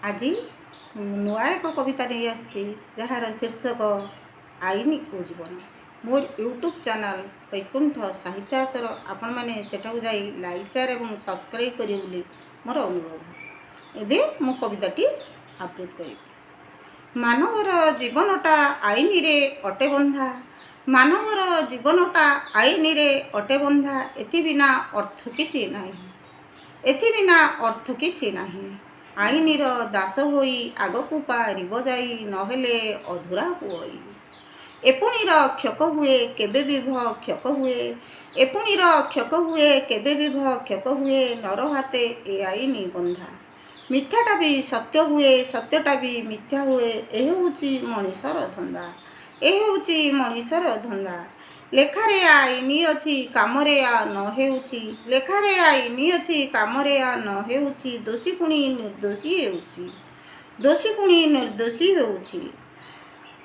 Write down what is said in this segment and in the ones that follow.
ଆଜି ନୂଆ ଏକ କବିତା ନେଇ ଆସିଛି, ଯାହାର ଶୀର୍ଷକ ଆଇନ ଓ ଜୀବନ। ମୋର ୟୁଟ୍ୟୁବ୍ ଚ୍ୟାନେଲ୍ ବୈକୁଣ୍ଠ ସାହିତ୍ୟ ଆସର, ଆପଣମାନେ ସେଠାକୁ ଯାଇ ଲାଇକ୍, ସେୟାର ଏବଂ ସବସ୍କ୍ରାଇବ୍ କରିବେ ବୋଲି ମୋର ଅନୁରୋଧ। ଏବେ ମୁଁ କବିତାଟି ଆବୃତ୍ତି କରିବି। ମାନବର ଜୀବନଟା ଆଇନରେ ଅଟେ ବନ୍ଧା, ମାନବର ଜୀବନଟା ଆଇନରେ ଅଟେ ବନ୍ଧା, ଏଥି ବିନା ଅର୍ଥ କିଛି ନାହିଁ, ଏଥି ବିନା ଅର୍ଥ କିଛି ନାହିଁ। ଆଇନର ଦାସ ହୋଇ ଆଗକୁ ପାରିବ ଯାଇ, ନହେଲେ ଅଧୁରା ହୁଅଇ। ଏପୁଣି ରକ୍ଷକ ହୁଏ, କେବେ ବି ଭକ୍ଷକ ହୁଏ, ଏପୁଣି ରକ୍ଷକ ହୁଏ, କେବେ ବି ଭକ୍ଷକ ହୁଏ, ନର ହାତେ ଏ ଆଇନ ବନ୍ଧା। ମିଥ୍ୟାଟା ବି ସତ୍ୟ ହୁଏ, ସତ୍ୟଟା ବି ମିଥ୍ୟା ହୁଏ, ଏ ହେଉଛି ମଣିଷର ଧନ୍ଦା, ଏ ହେଉଛି ମଣିଷର ଧନ୍ଦା। ଲେଖାରେ ଆଇନ ଅଛି, କାମରେ ଆ ନ ହେଉଛି, ଲେଖାରେ ଆଇନ ଅଛି, କାମରେ ଆ ନ ହେଉଛି, ଦୋଷୀ ପୁଣି ନିର୍ଦ୍ଦୋଷୀ ହେଉଛି, ଦୋଷୀ ପୁଣି ନିର୍ଦ୍ଦୋଷୀ ହେଉଛି।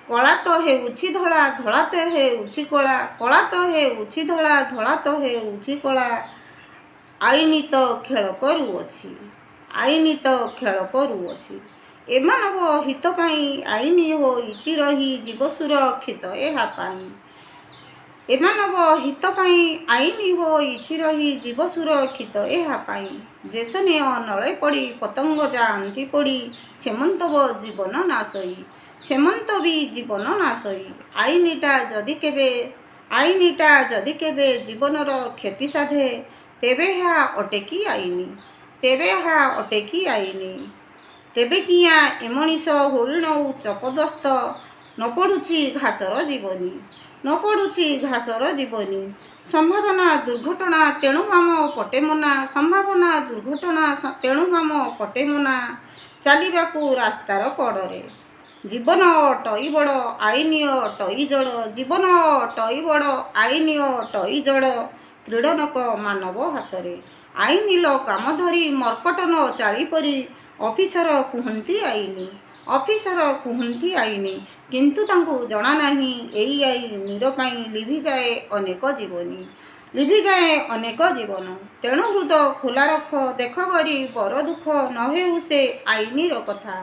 କଳା ତ ହେଉଛି ଧଳା, ଧଳା ତ ହେଉଛି କଳା, କଳା ତ ହେଉଛି ଧଳା, ଧଳା ତ ହେଉଛି କଳା, ଆଇନ ତ ଖେଳ କରୁଅଛି, ଆଇନ ତ ଖେଳ କରୁଅଛି। ଏ ମାନବ ହିତ ପାଇଁ ଆଇନ ହୋଇଛି ରହି, ଜୀବ ସୁରକ୍ଷିତ ଏହା ପାଇଁ। ଏ ମାନବ ହିତ ପାଇଁ ଆଇନ ହୋଇଛି ରହି, ଜୀବ ସୁରକ୍ଷିତ ଏହା ପାଇଁ। ଯେସନେ ଅନଳେ ପଡ଼ି ପତଙ୍ଗ ଯାଆନ୍ତି ପୋଡ଼ି, ସେମନ୍ତ ଜୀବନ ନାଶଇ, ସେମନ୍ତ ବି ଜୀବନ ନାଶଇ। ଆଇନଟା ଯଦି କେବେ ଜୀବନର କ୍ଷତି ସାଧେ, ତେବେ ଏହା ଅଟେ କି ଆଇନ? ତେବେ ଏହା ଅଟେ କି ଆଇନ? ତେବେ କିଆଁ ଏ ମଣିଷ ହୋଇଣ ଉଚ୍ଚ ପଦସ୍ଥ? ନ ପଡ଼ୁଛି ଘାସର ଜୀବନୀ, ନ ପଡ଼ୁଛି ଘାସର ଜୀବନୀ। ସମ୍ଭାବନା ଦୁର୍ଘଟଣା ତେଣୁ ବାମ ପଟେ ମନା, ସମ୍ଭାବନା ଦୁର୍ଘଟଣା ତେଣୁ ବାମ ପଟେ ମନା ଚାଲିବାକୁ ରାସ୍ତାର କଡ଼ରେ। ଜୀବନ ଅଟଇ ବଡ଼, ଆଇନ ଅଟଇ ଜଡ଼, ଜୀବନ ଅଟଇ ବଡ଼, ଆଇନ ଅଟଇ ଜଡ଼, କ୍ରୀଡ଼ନକ ମାନବ ହାତରେ। ଆଇନର କାମ ଧରି ମର୍କଟ ନ ଚାଳି ପରି, ଅଫିସର କୁହନ୍ତି ଆଇନ, ଅଫିସର କୁହନ୍ତି ଆଇନ, କିନ୍ତୁ ତାଙ୍କୁ ଜଣା ନାହିଁ, ଏଇ ଆଇନର ପାଇଁ ଲିଭିଯାଏ ଅନେକ ଜୀବନୀ, ଲିଭିଯାଏ ଅନେକ ଜୀବନ। ତେଣୁ ହୃଦ ଖୋଲା ରଖ, ଦେଖ ଗରିବର ଦୁଃଖ, ନ ହେଉ ସେ ଆଇନର କଥା,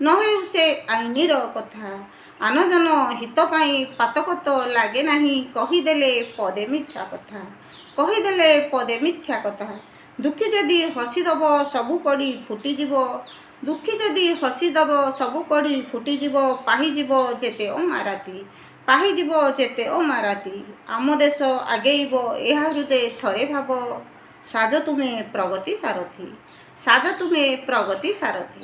ନ ହେଉ ସେ ଆଇନର କଥା। ଆନଜନ ହିତ ପାଇଁ ପାତକ ତ ଲାଗେ ନାହିଁ, କହିଦେଲେ ପଦେ ମିଥ୍ୟା କଥା, କହିଦେଲେ ପଦେ ମିଥ୍ୟା କଥା। ଦୁଃଖୀ ଯଦି ହସିଦେବ ସବୁ କଡ଼ି ଫୁଟିଯିବ, ଦୁଃଖୀ ଯଦି ହସିଦେବ ସବୁ କଡ଼ି ଫୁଟିଯିବ, ପାହିଯିବ ଯେତେ ଅମାରାତି, ପାହିଯିବ ଯେତେ ଅମାରାତି। ଆମ ଦେଶ ଆଗେଇବ ଏହା ହୃଦେ ଥରେ ଭାବ, ସାଜ ତୁମେ ପ୍ରଗତି ସାରଥୀ, ସାଜ ତୁମେ ପ୍ରଗତି ସାରଥୀ।